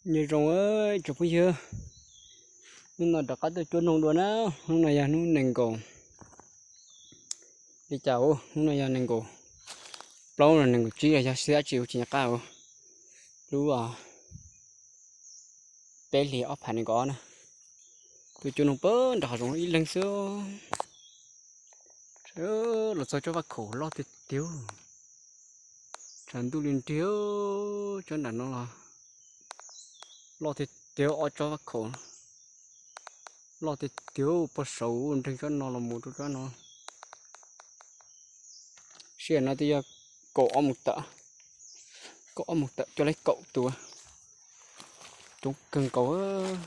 Nyob zoo tsoom phooj ywg, hnub no rov qab tuaj cuab noog dua na. Hnub no yog hnub nees nkaum, li cas hnub no yog nees nkaum plaub los nees nkaum tsib los yog xyoo dab tsi kuv tsis nco qab. Lub peb hlis ob phav nees nkaum ob na, tuaj cuab noog pem nram hav zoov ib leeg xwb. Los txog tsob vaj khaum loj tiag tiag, tshav ntuj li nrig, tsob nram no los loj tiag tiag, ob tsob vaj khaum loj tiag tiag, pog saud nreeg tsob no los mus rau tsob no. Sij hawm no twb yog kaum ob moos tawm, kaum ob moos tawm cuab laib kaum tus, coob kawg nkaus,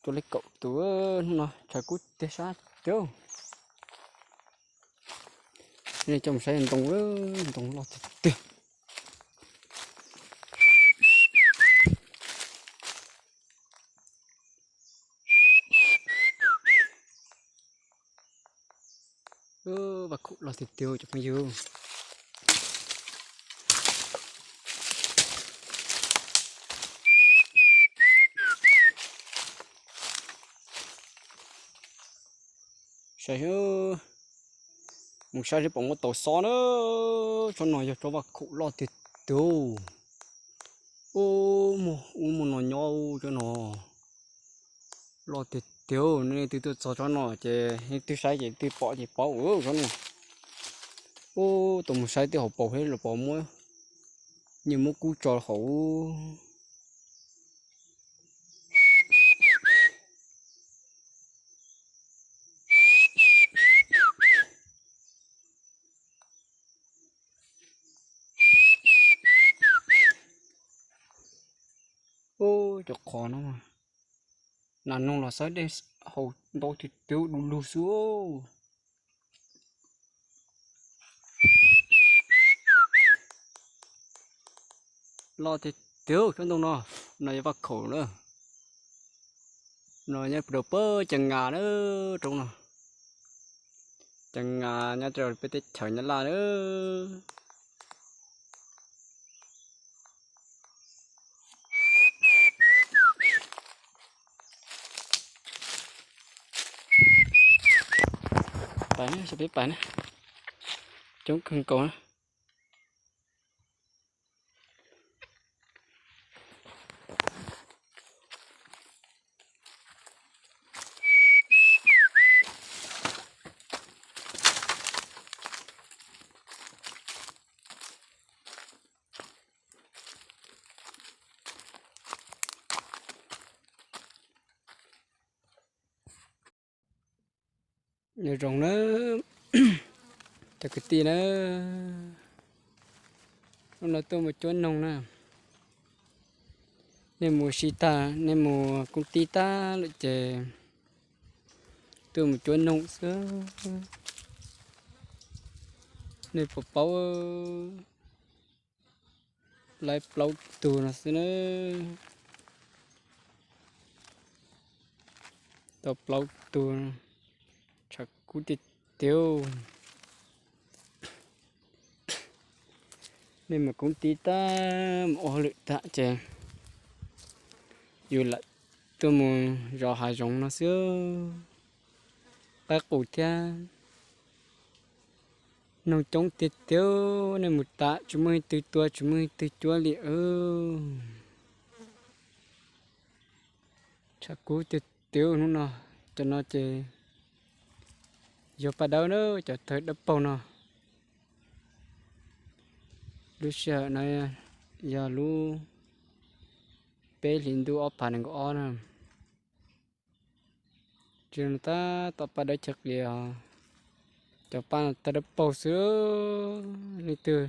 cuab laib kaum tus. Hnub no tshav kub tiag sab tiag. Nej coj mus saib ntoo, ntoo loj tiag tiag. Vaj khaum loj tiag tiag cov phooj ywg. Saib, mus saib seb puas muaj tau xob na. Tsob no yog tsob vaj khaum loj tiag tiag. Ub, muaj ub muaj no nyob tsob no. Loj tiag tiag, nej twb tuaj txog tsob no ces nej twb saib ces twb pom ces paub tsob no. Ub, tuaj mus saib twb hauv paus thiab los pom muab, nyias muab kub tso hauv. Ub, cov qhov no, nas noog los xawb dej haus ntau tiag tiag du lug xwb. Loj tiag tiag tsob ntoo no, no yog vaj khaum na. No nyob rau pem Cee Ngas na, roob no. Cee Ngas nyob rau peb teb chaws Nyab Laj na. Pais, peb pais na, coob kawg nkaus na. Nyob zoo na, cov kwv tij na, hnub no tuaj mus cuab noog na. Nej mus si tag, nej mus koob tib tag lawm ces tuaj mus cuab noog xwb. Nej puas paub, laib plaub tug no xwb na. Tau plaub tug, tshav kub tiag tiag. Nej mus koob tib tag mus ua hauj lwm tag ces yus lam tuaj mus zov hav zoov no xwb. Qaib qus thiab noog coob tiag tiag, nej mus tas tsis muaj ib tug tua tsis muaj ib tug cuab li. Tshav kub tiag tiag hnub no. Cov no ces yog paj dawb na, cov tawg dawb paug no. Lub sij hawm no yog lub peb hlis ntuj ob phav nees nkaum ob na. Tsis tab tom paj dawb chaw qis os, cov paj no tawg dawb paug xwb. Leej twg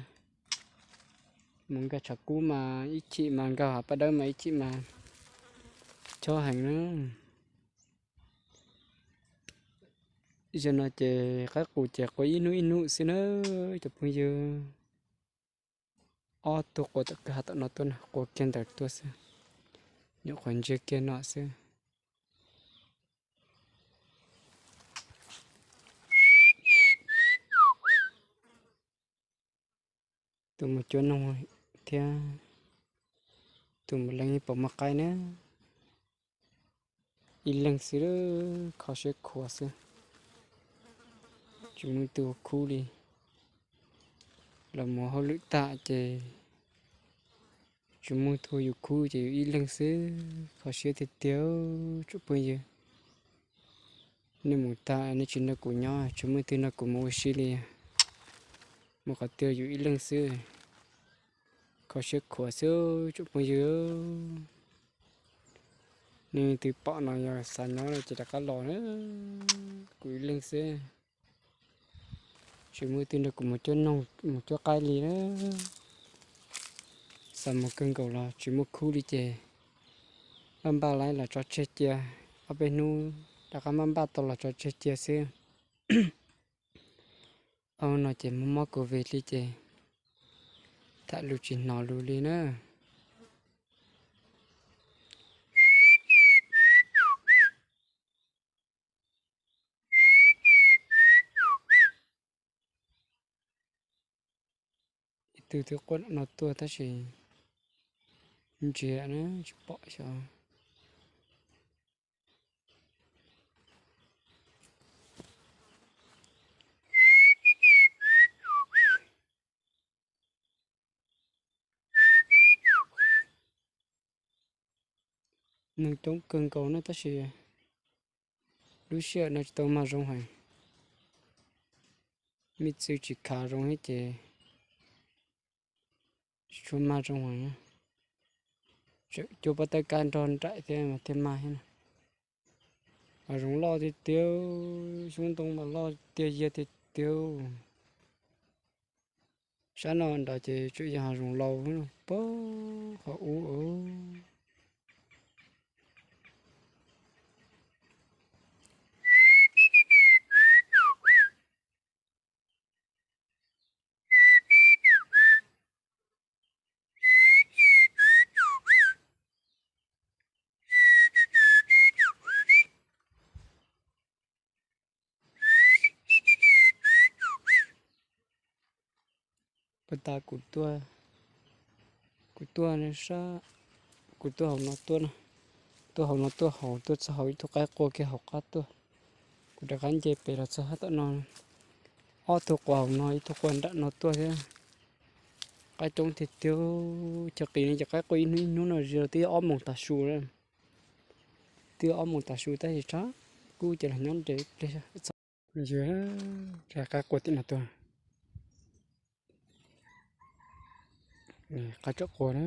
mus nkag tshav kub mas ib chim mas nkag, paj dawb mas ib chim mas chob heev na. Zaum no ces qaib qus ces qua ib hnub ib hnub xwb na cov phooj ywg. Ob tug qua tom kawg hav tom no tuaj na, qua kiag ntawd tuaj xwb, nyuam qhuav ntsia kiag no xwb. Tuaj mus cuab noog thiab. Tus mus leej yeej pom muaj qaib na. Ib leeg xwb, kho siab khuav xwb. Tsis muaj tus ua khub li. Los mus hauj lwm tag ces tsis muaj tus ua yus khub ces yus ib leeg xwb, kho siab tiag tiag tsoom phooj ywg. Nej mus tag nej tsis nrog kuv nyob, tsis muaj twg nrog kuv mus ua si li. Mus qhov twg yus ib leeg xwb, kho siab khuav xwb tsoom phooj ywg. Nej twg pom no yog xav nyob ces rov qab los na, kuv ib leeg xwb. Tsis muaj twg nrog kuv mus cuab noog mus cuab qaib li na. Xav mus kawg nkaus los tsis muaj khub li ces npaj npaj laib los tso tseg cia, ob peb hnub rov qab npaj npaj tau los tso tseg cia xwb. Ob hnub no ces mob mob covid li ces tham lus tsis hnov lus li na. Ib tug twb quaj no tuaj tab sis ntsia na tsis pom xyov. Neeg coob kawg nkaus na tab sis lub sij hawm no tsis tau mag zoo heev. Me txwv tsis khav zoo thiab ces tsis tshua mag zoo heev. Tseem cuab pob tawb kab nrog nraim thiab mas thiaj mag thiab na. Hav zoov loj tiag tiag, xyoob ntoo mas loj tiag yag tiag tiag. Sab no nrad ces tseem yog hav zoov laus, pab qhov ub. Puag ta kuv tuaj, kuv tuaj sab, kuv tuaj hauv no tuaj na, tuaj hauv no tuaj hauv tuaj txog hauv ib tug qaib qua kiag hauv qab tuaj. Kuv rov qab nce pem los txog sab tom no, ob tug qua hauv no ib tug qua nram no tuaj thiab. Qaib coob tiag tiag, chaw qis no ces qaib qua ib hnub ib hnub no zis twb yog ob moos tav su lawm. Twb yog ob moos tav su tab sis tshav kub ces los nyob nres pliag. Qaib qua tim no tuaj. Qaib tsom qua na,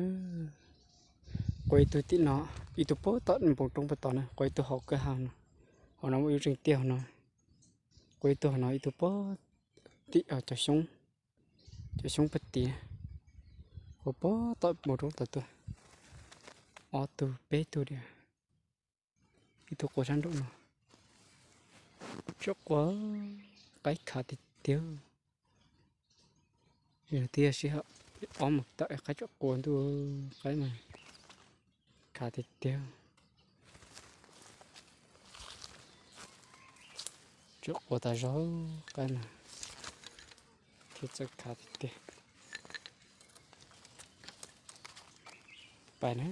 qua ib tug tim no, ib tug puag tom npoo roob puag tod na, qua ib tug hauv kwj ha no, hauv no muaj ib lub tseem tiaj hauv no, qua ib tug hauv no, ib tug puag tim cov xyoob, cov xyoob puag tim, qua puag tom npoo roob tod tuaj. Ob tug peb tug diam. Ib tug qua sab nraum no. Tsom qua, qaib khav tiag tiag. Twb yog sij hawm ob moos tawm qaib tsom qua ntuj, qaib mas khav tiag tiag. Tsom qua tas zog qaib mas thiaj txawj khav tiag tiag. Pais na.